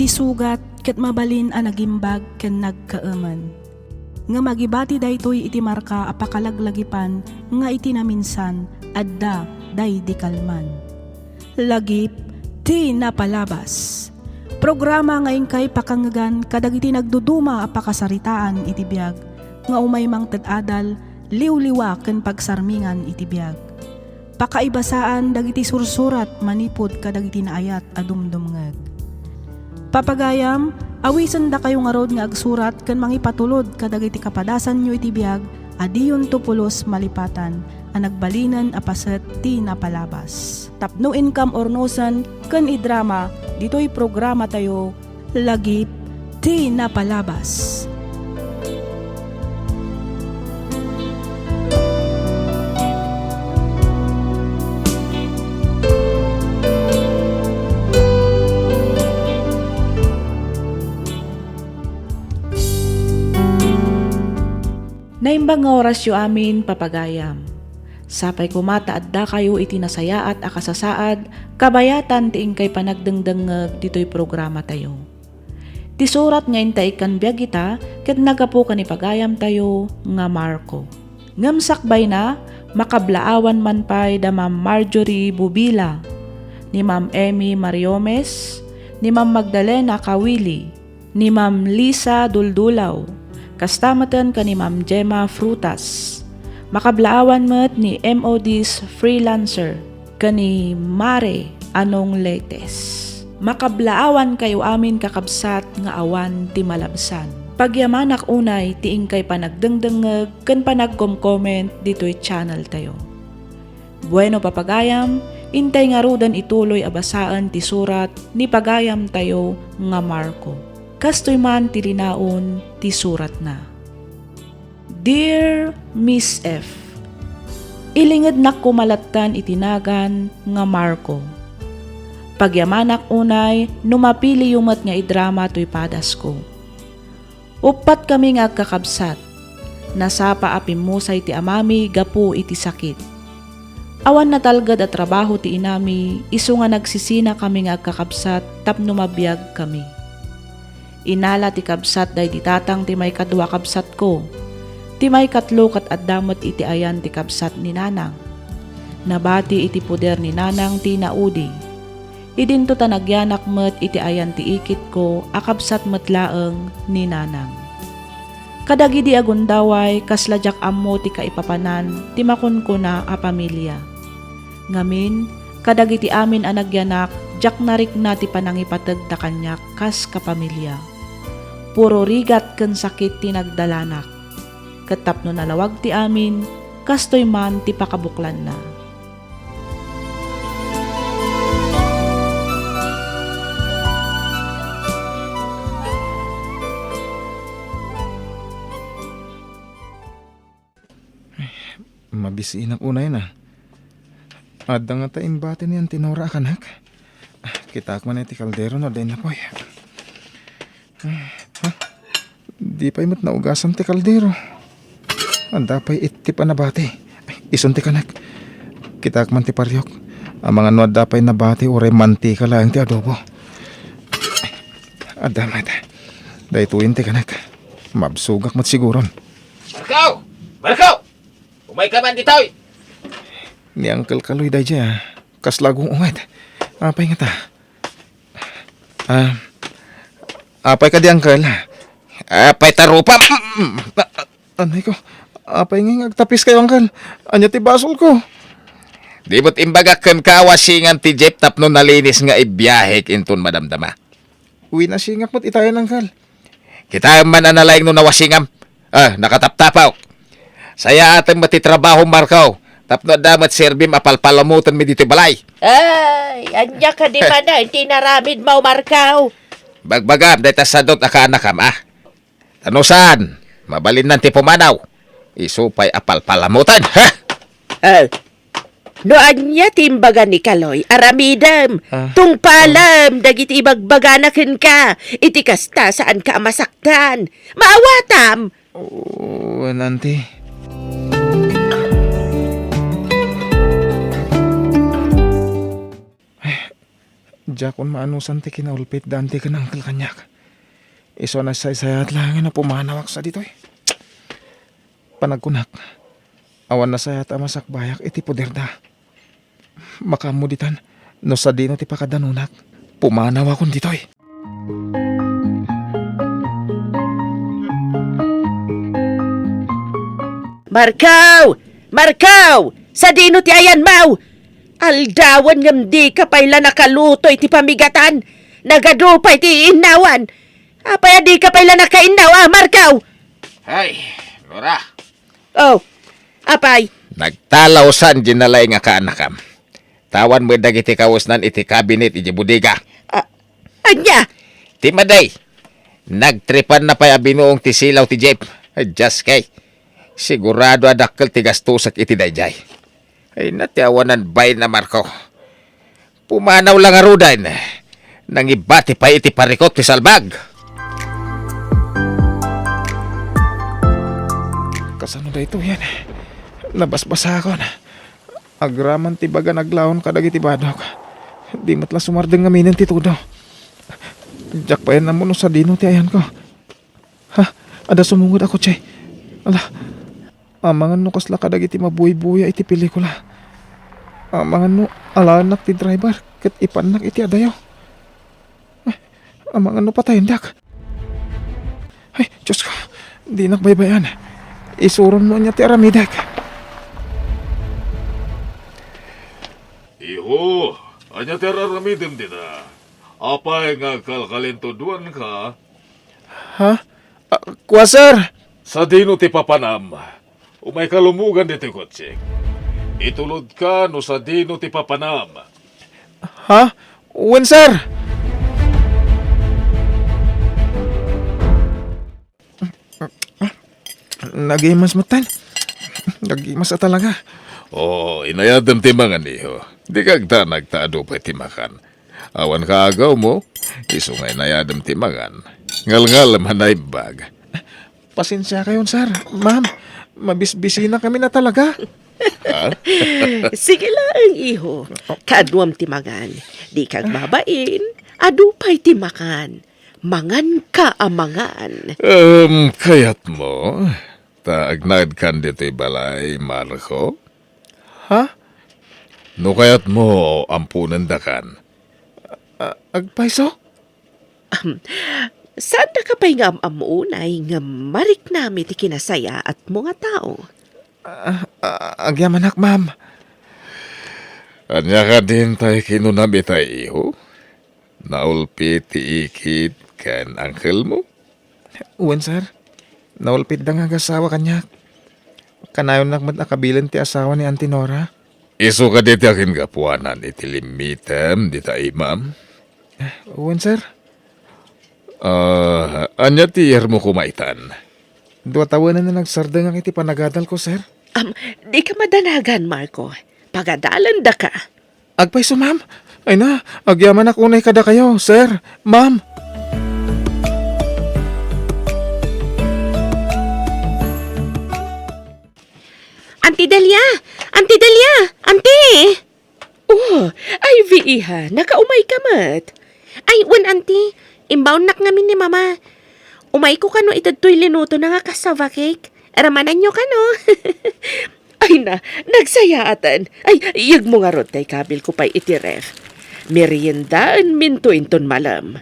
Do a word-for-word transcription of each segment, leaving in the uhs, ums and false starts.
Isugat ket mabalin a nagimbag ken nagkaemen. Ngem agibati daytoy iti marka a pakalaglagipan nga iti naminsan adda daydi kalman. Lagip ti napalabas. Programa nga inkay pakangngegan kadagiti nagduduma a pakasaritaan iti biag nga umay mangted adal, liwliwa ken pagsarmingan iti biag. Pakaibasaan dagiti sursurat manipud kadagiti naayat a dumdumngeg. Papagayam, awisendakayo ngarud nga agsurat ken mangipatulod kadagiti kapadasanyo iti biag a diyonto pulos malipatan a nagbalinen a paset ti napalabas. Tapno inkam urnosen ken idrama ditoy programatayo, Lagip ti Napalabas. Naimbag nga orasyo amin, papagayam. Sapay koma ta addakayo iti nasayaat a kasasaad kabayatan ti inkay panagdengdengngeg ditoy programatayo. Ti surat nga intaig kan biag ita ket naggapu ken ni pagayamtayo nga Marco. Ngem sakbayna, makablaawan man pay da Ma'am Marjorie Bubila, ni Ma'am Emmy Mariomes, ni Ma'am Magdalena Kawili, ni Ma'am Lisa Duldulaw, kasta meten ken ni Ma'am Gemma Frutas. Makablaawan met ni M O Ds Freelancer ken ni Mare Anong Letes. Makablaawankayo amin, kakabsat, nga awan ti malabsan. Pagyamanak unay ti inkay panagdengdengngeg ken panagkom-comment ditoy channel tayo. Bueno, papagayam, intay ngaruden ituloy a basaen ti surat ni pagayamtayo nga Marco. Kastoy man ti linaon ti suratna. Dear Miss F, ilingednak koma latta iti nagan nga Marco. Pagyamanak unay no mapiliyo met nga idrama toy padasko. Uppat kami nga agkakabsat. Nasapa a pimmusay ti amami gapu iti sakit. Awan natalged a trabaho ti inami, isu nga nagsisina kami nga agkakabsat tapno mabiag kami. Inala ti kabsat daydi tatang ti maikadua a kabsatko. Ti maikatlo ket adda met iti ayan ti kabsat ni nanang. Nabati iti poder ni nanang ti inaudi. Idinto ta nagyanak met iti ayan ti ikitko a kabsat met laeng ni nanang. Kadagidi a gundaway, kasla diak ammo ti kaipapanan ti makunkuna a pamilia. Ngamin, kadagiti amin a nagyanak, diak narikna ti panangipategda kaniak kas kapamilia. Puro rigat ken sakit ti nagdalanak. Ket tapno nalawag ti amin, kastoy man ti pakabuklanna. Mabisinak unay na. Adda ngata imbati ni Auntie Nora a kanak? Kitaak man iti kaldero no adda innapoy. Ha? Di pay met naugasan ti kaldero. Adda pay ittip a nabati. Isun ti kanak. Kitaak man ti pariok. Amangan no adda pay nabati uray mantika laeng ti adobo. Adda met. Daytoyen ti kanak. Mabsogak met siguron. Marco! Marco! Umayka man ditoy! Ni Uncle Kaloy daydiay, a. Kasla gung-unget. Apay ngata? Ah, apay kadi, Uncle? Apay ta rupa? Anay ko, apay ngay nga agtapiskayo, Uncle? Ania ti basolko? Di met imbagak kenka a wasingam ti jeep tapno nalinis nga ibiahek inton madamdama? Wen, nasingak met itayen, Uncle. Kitaem man a nalaing no nawasingam. Ah, nakataptapawk. Sayaatem met ti trabahom, Marco, tapno adda met serbim a palpalamotenmi ditoy balay. Ay, ania kadi manen ti inaramidmo, Marco? Bagbagam dayta sadut a kaanakam, a? Ta no saan, mabalinnan ti pumanaw. Isu pay a palpalamoten, ha? Ah, no ania ti imbaga ni Kaloy, aramidem. Ah. Tungpalem dagiti ibagbagana kenka. Iti kasta, saanka a masaktan. Maawatam. Oo, Auntie. Diakon maanusan ti kinaulpit da anti ken uncle kaniak. Isu a nasaysayat laeng no pumanawak sa ditoy. Panagkunak, awan nasayaat a masakbayak iti poderda. Makaammo ditan, no sadino ti pakadanunak, pumanawakon ditoy. Marco! Marco! Sadino ti ayanmo? Aldawen ngem dika pay la nakaluto iti pamigatan. Nagadu pay ti innawan. Apay a dika pay la nakainnaw, a, Marco? Ay, Nora. Oh, apay? Nagtalawsan di nalay nga kaanakam. Tawan met dagiti kawesnan iti kabinet iti bodega. Ah, ania? Ti madi, nagtripanna pay a binuong ti silaw ti jeep. Ay, Dios kay. Sigurado a dakkel ti gastosek iti daydiay. Ay, na ti awanan bain a Marco. Pumanaw la ngaruden. Nangibati pay iti parikut ti salbag. Kasano daytoyen? Nabasbasakon. Agraman ti baga naglaon kadagiti badok. Di met la sumardeng ngaminen ti tudo. Diak pay ammo no sadino ti ayanko. Ha? Adda sumungod a kotse. Ala, amangan no kasla kadagiti mabuybuya iti pelikula. Amangan no alaennak ti driver ket ipannak iti adayo. Ay, amangan no patayendak. Ay, Diosko, dinak baybay-an. Isuron no ania ti aramidek. Iho, ania ti ar-aramidem dita? Apay nga agkalkalintuduanka? Ha? Ah, kua, sir? Sadino ti papanam? Umayka lumugan ditoy kotsek. Itulodka no sadino ti papanam. Ha? Wen, sir. Nagimas metten. Nagimas a talaga. Oh, inayadem ti mangan, iho. Dika agdanag ta adu pay ti makan. Awan kaagawmo, isu nga inayadem ti mangan. Ngalngalem a naimbag. Pasensiakayon, sir. Ma'am, mabisbisinakamin a talaga. Ha? Sige laeng, iho. Kaaduam ti mangan. Dika agbabain. Adu pay ti makan. Manganka a mangan. Em, kayatmo ta agnaedkan ditoy balay, Marco? Ha? No kayatmo, amponendakan. A-, agpayso? Ahem. Saandaka pay nga am-ammo unay nga mariknami ti kinasayaatmo nga tao? Ah, ah, agyamanak, ma'am. Ania kadin tay kinunam itay, iho? Naulpit ti ikit ken angkelmo? Wen, sir. Naulpitda nga agasawa kaniak. Kanayonnak met a kabilen ti asawa ni Auntie Nora. Isu kadi ti akingapuanan iti limmitem dita imam? Wen, sir. Ah, ania ti iyarmo koma itan? Dua tawenen a nagsardengak iti panagadalko, sir. Am, dika madanagan, Marco. Pagadalendaka. Agpayso, ma'am. Ay na, agyamanak unay kadakayo, sir, ma'am. Auntie Delia! Auntie Delia! Auntie! Oh, Ivy, iha, nakaumayka met. Ay, wen, Auntie, imbaonnak ngamin ni Mama. Umayko kano itedtoy linutona nga cassava cake. Ramananyo kano. Ay na, nagsayaaten. Ay, iyegmo ngarud tay kabilko pay iti ref. Meriendaenminto inton malem.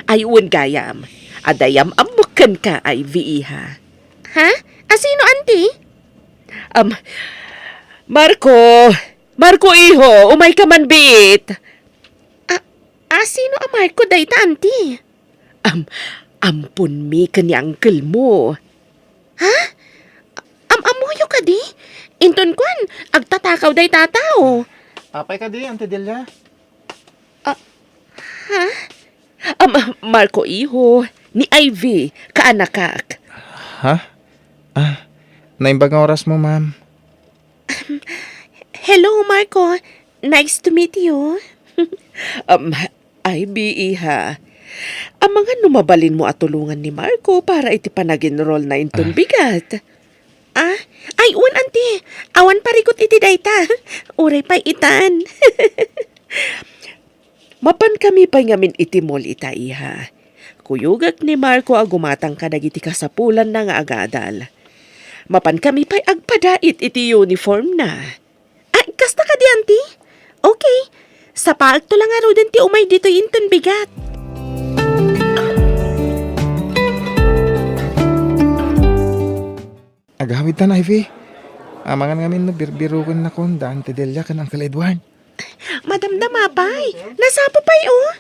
Ay, wen gayam. Adda yam-ammok kenka, Ivy, iha. Ha? Asino, Auntie? Am, Marco! Marco, iho, umayka man biit. A-, asino a Marco dayta, Auntie? Am, amponmi ken ni uncle mo. Ha? Am-ammoyo kadi? Inton kuan, agtatakaw dayta a tao. Apay kadi, Auntie Delia? Ah, ha? Am, Marco, iho, ni Ivy, kaanakak. Ha? Ah, naimbag nga orasmo, ma'am. Hello, Marco. Nice to meet you. Um, Ivy, iha. Amangan no mabalinmo a tulongan ni Marco para iti panag-enroll na inton Ah. bigat. Ah? Ay, wen, Auntie. Awan parikut iti dayta. Uray pay itan. Mapankami pay ngamin iti mall ita, iha. Kuyogek ni Marco a gumatang kadagiti kasapulanna nga agadal. Mapankami pay agpadait iti uniformna. Ay, kasta kadi, Auntie? Okay. Sapaekto la ngaruden ti umay ditoy inton bigat. Agawidtan, Ivy. Amangan ngamin no birbirokennakon da Auntie Delia ken Uncle Edward. Madamdama pay. Nasapa pay, oh.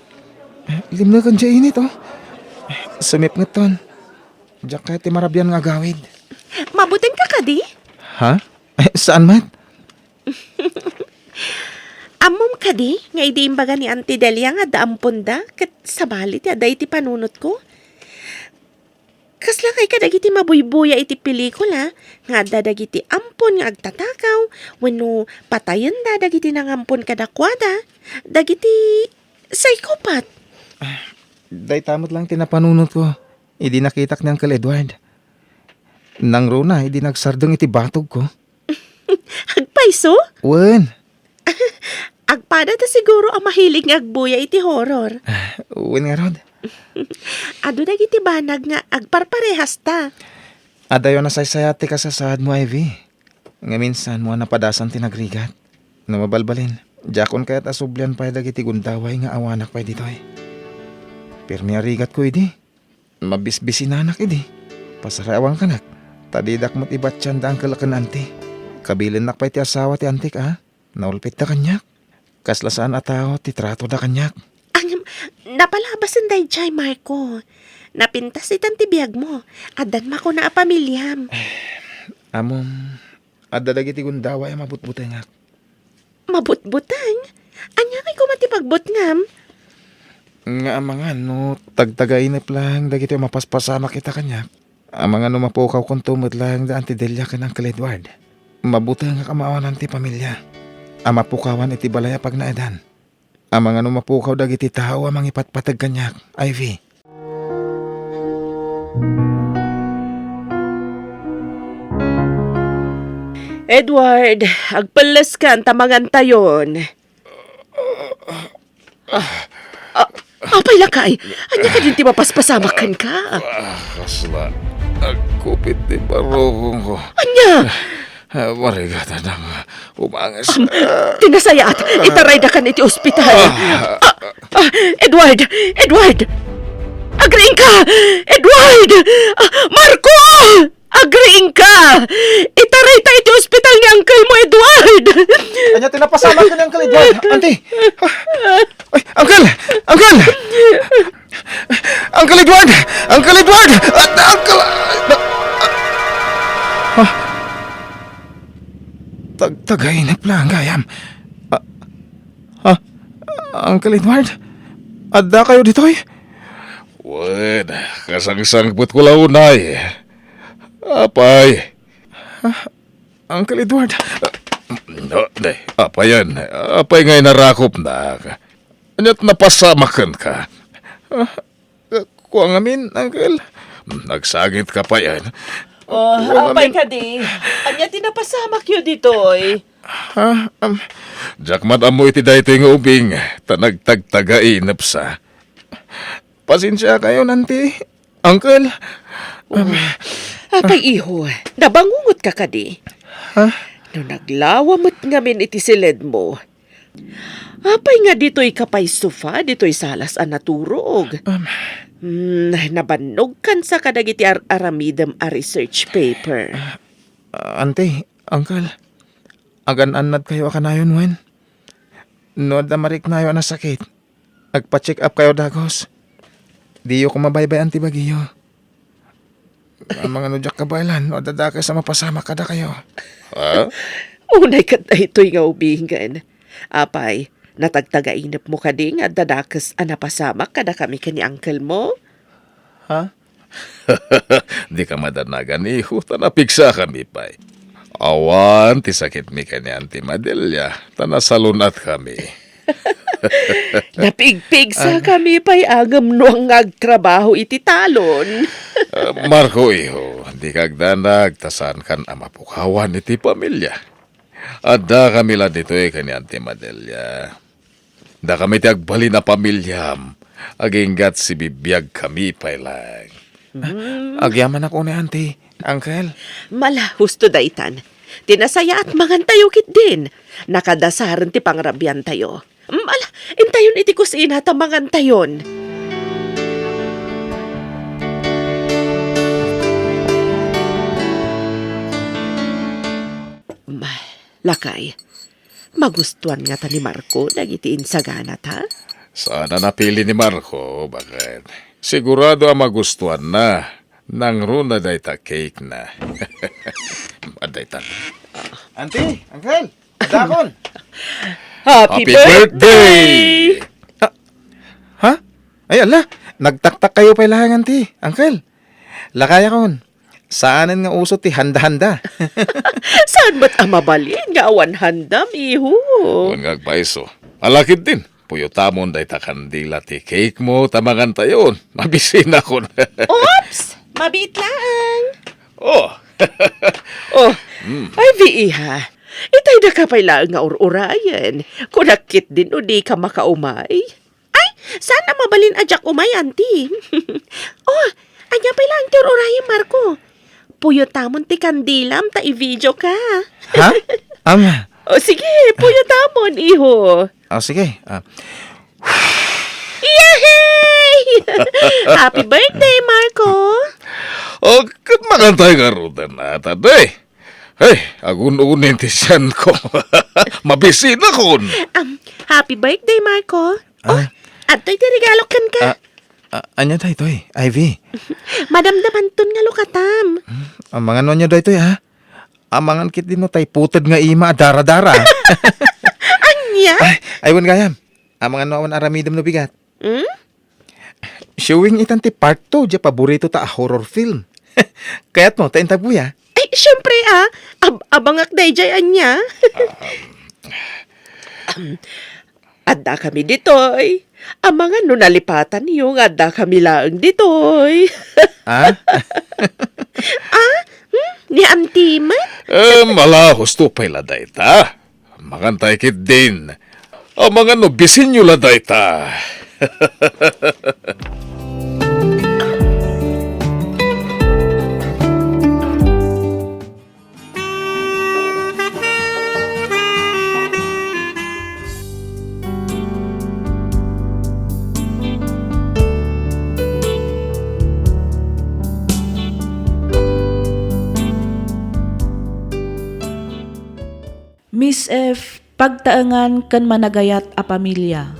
Eh, limneken diay init, oh. Sumipngetton. Diak kayat ti marabian nga agawid. Mabuteng ka kadi? Ha? Eh, saan met? Ammom kadi nga idi imbaga ni Auntie Delia nga adda amponda, ket sabali ti adda iti panunotko? Kasla kay kadagiti mabuybuya iti pelikula nga adda dagiti ampon nga agtatakaw wenno patayenda dagiti nangampon kadakuada, dagiti psychopath. Dayta met lang ti napanunotko idi nakitak ni Uncle Edward. Nangruna idi nagsardeng iti batogko. Agpayso? Wen. Agpada ta siguro a mahilig nga agbuya iti horror. Wen ngarud. Adu dagiti banag nga agparparehasta. Adayo a nasaysayat ti kasasaadmo, Ivy. Ngamin, saanmo a napadasan ti nagrigat. No mabalbalin, diakon kayat a sublian pay dagiti gundaway nga awanak pay ditoy. Permi a rigatko idi. Mabisbisinanak idi. Pasarawankanak, ta didak met ibatian da Uncle ken Auntie. Kabilinnak pay ti asawa ti Auntiek a naulpitda kaniak. Kasla saan a tao ti tratoda kaniak. Ngem, napalabasen daydiay, Marco. Napintas itan ti biagmo. Addan makuna a pamiliam. Ammom, adda dagiti gundaway a mabutbutengak. Mabutbuteng? Ania ngay koma ti pagbutngam? Nga amangan no tagtagainep laeng dagiti mapaspasamak ita kaniak. Amangan no mapukawkonto met laeng da Auntie Delia ken Uncle Edward. Mabutengak a maawanan ti pamilia a mapukawan iti balay a pagnaedan. Amangan no mapukaw dagiti tao a mangipatpateg kaniak, Ivy. Edward, agpelleskan ta mangantayon. Ah, ah, apay lakay? Ania kadin ti mapaspasamak kenka? Ah, kasla. Agkupit ti barukongko. Ania? Ah, marigat a nang umanges. Am, ti nasayaat, itaraydakan iti ospital. Ah. Ah, ah, Edward! Edward! Agriingka! Edward! Ah, Marco! Agriingka! Itarayta iti ospital ni uncle mo, Edward! Ania ti napasamak ken ni Uncle Edward? Auntie! Ah, ay, Uncle! Uncle! Uncle Edward! Uncle Edward! Ah, Uncle! Ah! Tag-, tagainep laeng gayam. Ah, ah, Uncle Edward? Adda kayo ditoy? Wen, kasangsangpetko la unay. Apay? Ah, Uncle Edward. Ah, no, ne, apayen, apay nga inarakopnak? Ania't napasamak kenka? Ah, kua ngamin, Uncle. Nagsagit ka pay, eh. Oh, apay kadi? Ania ti napasamakyo ditoy? Ha? Am, diak man ammo iti daytoy nga ubing, ta nagtagtagainep sa. Pasensiakayon, Auntie. Uncle. Oh. Am, apay, iho, nabangungot ka kadi? Ha? No naglawa met ngamin iti siledmo, apay nga ditoy ka pay sofa, ditoy salas a naturog? Um, Hmm, nabannogkan sa kadagiti ar-aramidem a research paper. Ah, Auntie, Uncle, agan-annad kayo a kanayon wen? No adda mariknayo a nasakit, agpa-check up kayo dagus. Diyo koma baybay-an ti bagiyo. Amangan no diak kabaelan no adda dakes a mapasamak kadakayo. Ha? Unay ket daytoy nga ubingen. Apay, natagtagainepmo kadi nga adda dakes a napasamak kadakami ken ni uncle mo? Ha? Dika madanagan, iho, ta napigsakami pay. Awan ti sakitmi ken ni Auntie Madelia, ta nasalun-atkami. Napigpigsa An- kami pay ngem no nga agtrabaho iti talon. Ah, Marco, iho, dika agdanag ta saankan a mapukawan iti pamilia. Adda kami la ditoy ken ni Auntie Madelia. Dakami ti agbalin a pamiliam, aginggat sibibiagkami pay laeng. Mm. Agyamanak unay, Auntie, Uncle. Mala, husto daytan. Ti nasayaat, mangantayo ketdin. Nakadasaren ti pangrabiantayo. Mm, ala, intayon iti kusina ta mangantayon. Mm, lakay, magustuan ngata ni Marco dagiti insaganata? Saan a napili ni Marco, baket. Sigurado a magustuanna. Nangruna dayta cake na. Adaytan. Auntie, Uncle, adakon. Happy Happy birthday! birthday! Ah, ha? Ay, ala, nagtaktak kayo pay laeng, Auntie, Uncle. Lakayakon, saanen nga uso ti handa-handa. Saan met a mabalin nga awan handam, iho? Wen nga agpaiso. Alakid din. Puyotamon dayta kandila ti cake mo, ta mangantayon. Mabisinakon. Oops! Mabiit laeng. Oh. Oh, Hmm. Ivy, iha. Itay daka pay laeng nga ur-urayen. Kunak ketdin no dika makaumay. Ay, saan a mabalin a diak umay, Auntie? Oh, ania pay laeng ti ur-urayen, Marco? Puyotamon ti kandilam ta i-video ka. Ha? Ama. O sige, puyotamon, iho. O sige. Ah. Yehey! Happy birthday, Marco! O, ket mangantay ngaruden, Ate Day. Hey, agun-unin ti sianko. Mabisinakon. Um, happy birthday, Marco. Oh, Ah. adtoy ti regalo kenka. Ah, ah, ania daytoy, Ivy? Madamdamanton nga lukatam. Hmm, amangan no ania daytoy, ha? Amangan ketdin no tay puted nga ima a dara-dara. Ania? Ay, ay, wen gayam. Amangan no awan aramidem no bigat. Hmm? Showing itan ti part two, diay paborito ta a horror film. Kayatmo, ta inta agbuya? Ay, siyempre, ah. Ab-, abangak daydiay ania. Um, addakami ditoy. Amangan no nalipatanyo nga addakami laeng ditoy. Ah? Ah? Hmm? Ni Auntie met? Em, ala, husto pay la dayta. Mangantay ketdin. Amangan no bisinyo la dayta. Miss F, pagtaengan ken managayat a pamilia.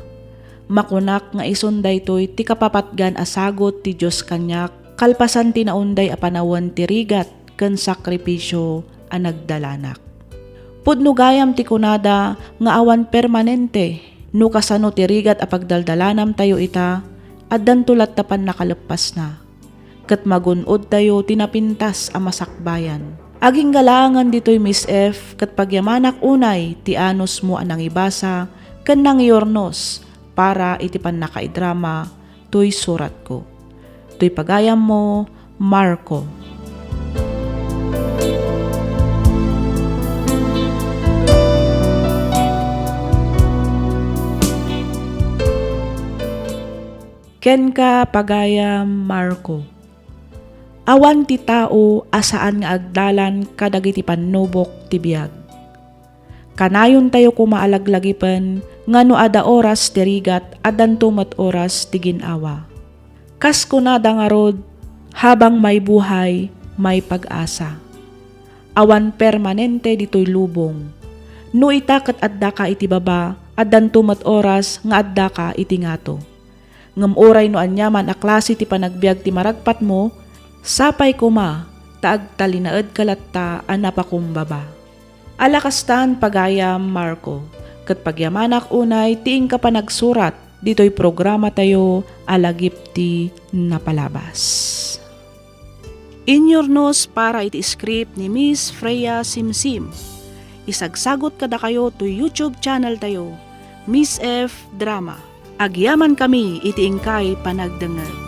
Makunak nga isun daytoy ti kapapatgan a sagut ti Dios kaniak kalpasan ti naunday a panawen ti rigat ken sakripisio a nagdalanak. Pudno gayam ti kunada nga awan permanente no kasano ti rigat a pagdaldalanamtayo ita, addanto latta pannakaleppasna. Ket magun-odtayo ti napintas a masakbayan. Agingga laengen ditoy, Miss F, ket pagyamanak unay ti anusmo a nangibasa ken nangiurnos para iti pannakaidrama toy suratko. Toy pagayammo, Marco. Kenka, pagayam Marco. Awan ti tao a saan nga agdalan kadagiti pannubok ti biag. Kanayontayo koma a laglagipen nga no adda oras ti rigat, addanto met oras ti gin-awa. Kas kunada ngarud, habang may buhay, may pag-asa. Awan permanente ditoy lubong. No ita ket addaka iti baba, addanto met oras nga addaka iti ngato. Ngem uray no aniaman a klase ti panagbiag ti maragpatmo, sapay koma ta agtalinaedka latta a napakumbaba. Ala kastan, pagayam Marco, ket pagyamanak unay ti inka panagsurat ditoy programatayo a Lagip ti Napalabas. Inyurnos para iti script ni Miss Freya Simsim. Isagsagut kadakayo toy YouTube channel tayo, Miss F Drama. Agyamankami iti inkay panagdengngeg.